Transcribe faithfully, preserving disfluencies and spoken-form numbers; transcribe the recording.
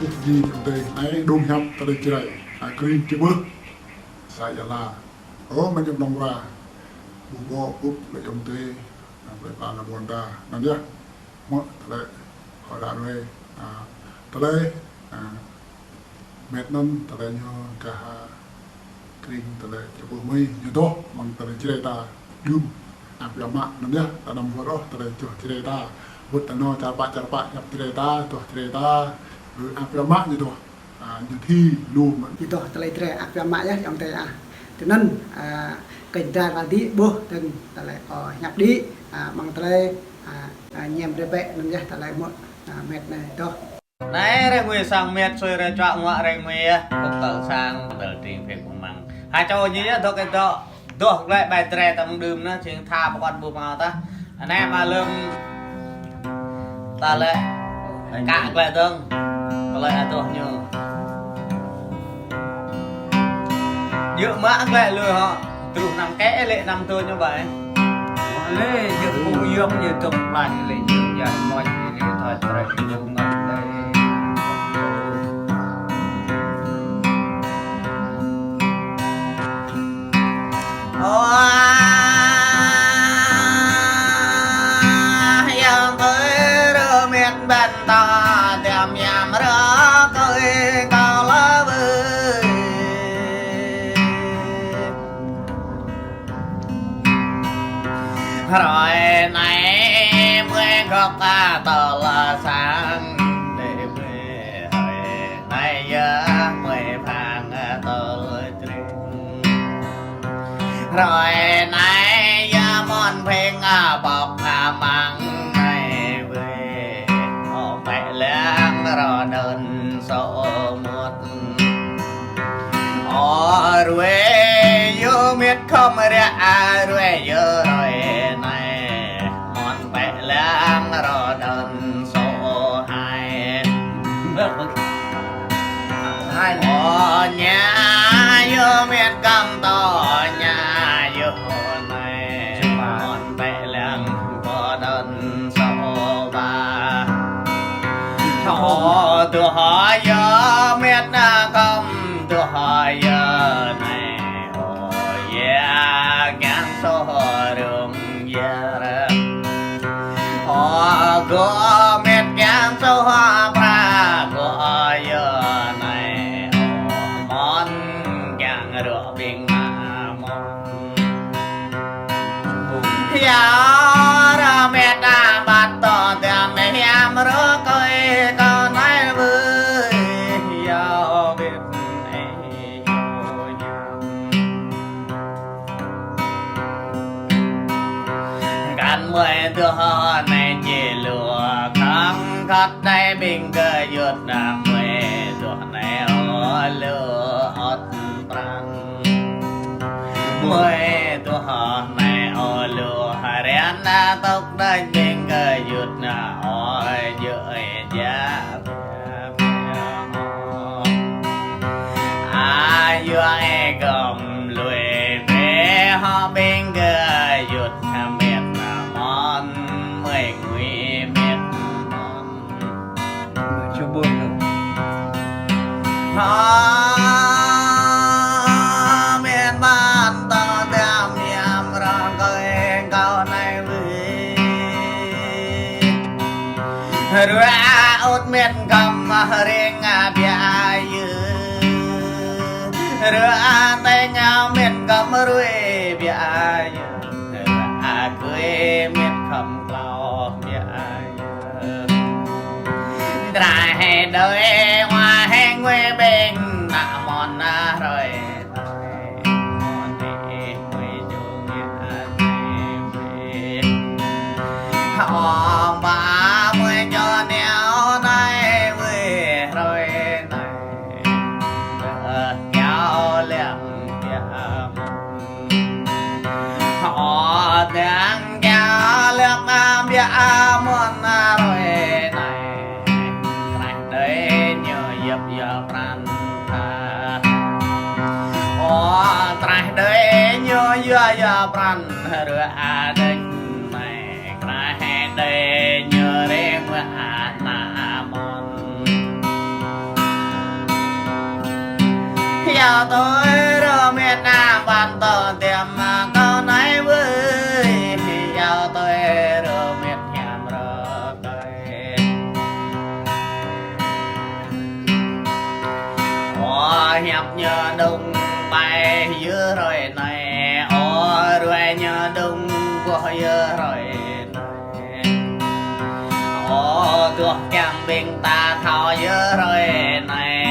Ƀuh jing ayŏng adơi, anai dŏng hiăp tơlơi Jrai, a, kring čơƀơh, sa ia la. Ơ, mơ̆ng ayŏng adơi wa, ƀuh ƀô̆, ƀuh lĕ ayŏng adơi, a, plơi pla ană ƀôn ta, anŭn yơh. Mơ̆ tơlơi, hơđa ruai, a, tơlơi, a, met anŭn tơlơi ñu kah, a, kring tơlơi čơƀơh mơi ñu dŏ mơ̆ng tơlơi Jrai ta đưm. Ăp yua mă anŭn yơh, ta anăm wơr ôh tơlơi čơƀơh Jrai ta. Wơ̆t ta nao čar pă čar pă hiăp Jrai ta, čơƀơh Jrai ta. Ơ, ăp yua mă ñu dŏ. A, ñu thi lu mă. Ñu dŏ tơlơi Jrai ăp yua mă yơh ayŏng adơi ah. Tui anŭn, a, kơnh dra ră đĭ ƀuh tơ̆ng tơlơi kâo hiăp đĭ, a, mơ̆ng tơlơi, a, a, ñem rơbĕ anŭn yơh tơlơi mơ̆, a, met anai dŏ. Anai rai ngui sang met sui rai čuă ngă rai ngui yơh. Kơk tơl sang tơl tring phek mơ̆ng. Ha čô ñu yơh dŏ kơ dŏ. Dŏ glaĭ ƀai Jrai tơ̆ng đưm anŭn, jing tha pơkŏn ƀu hmâo tah. Anai mă lơ̆m ta lĕ kă glaĭ dơ̆ng. Tơlơi adoh ñu. Yua mă glaĭ lui hŏ. Truh năm kĕ lĕ năm tơ ñu ƀai. Lĕ, yua pŭ yua ñu tơ̆ng plai lĕ, yua yua mơ̆ lĕ, thoi Jrai ñu ngă lĕ. Ơ, ayŏng adơi rơmet ƀan ta, tiam yam rơkơi kâo lăp ơi. Hrơi anai mơi gŏp ta tơl sang đe bê hơi. Anai yơh mơi phang tơl tring. Hrơi anai yơh mơn pheng pŏk amăng anai wê. Ơ pĕ lăng rô đơn sô mŭt. Ơ ruê yơh met khŏm ră, a ruê yơh hrơi anai. Mơn pĕ lăng rô đơn sô hai. Hai. Ơ ña yơh met khŏm tơ ña yơh anai. Mơn pĕ lăng rô đơn sô ba. Sô tơ hai yơh met na khŏm tơ hai yơh anai. Ơ yơh kiăng sô rung yơh. Ơ gơ̆ met kiăng sô ha pra gơ̆ yơh anai. Ơ mơn kiăng rŏ ƀing mă mơn. Yua rơmet ƀat tơ tiam hiam rơkơi kâo anai wơi. Yua ƀit ê yua yua. Kăn mơi tơ hơ anai či lu khăng khăt đai ƀing gơyut na mơi tơ anai ơ lu ơ̆t pran. Mơi tơ hơ anai ơ lu hơriăn na tŏk đai ƀing gơyut na ơ yơh ê ja. A yua ê gơ̆m lui bê hŏ ƀing gơyut hơmet na mơn mơi ngui met mơn. Mơi čơƀơh. Hơ met mơn tơ tiam yam rơkơi kâo anai wơi. Rua ŭt met khŏm ring biă yơh. Rua teng met khŏm rui biă yơh. Rua kơi met khŏm klâo biă yơh. Dra hê đơi wa hê ngui ƀing na mơn na hrơi. Ơ ba mơi čô neo anai wơi hrơi anai. Ơ kiao lăng kiao mơn. Ơ lăng kiao lăng kiao mơn hrơi anai. Krah đơi ñu yap yap pran. Ơ krah đơi ñu yua yua pran rua a đen mai. Krah đơi ñu reng wa a na mơn. Yua tui rơmet na ƀăn tơ̆ tiăm tơ̆ nai wơi, yua tui rơmet hiam rơkơi. Ơ hiăp ñu đung pai yơ hrơi nai, ơ ruai ñu đung boh yơ hrơi nai. Ơ gŏ kiăng ƀing ta thâo yơ hrơi nai,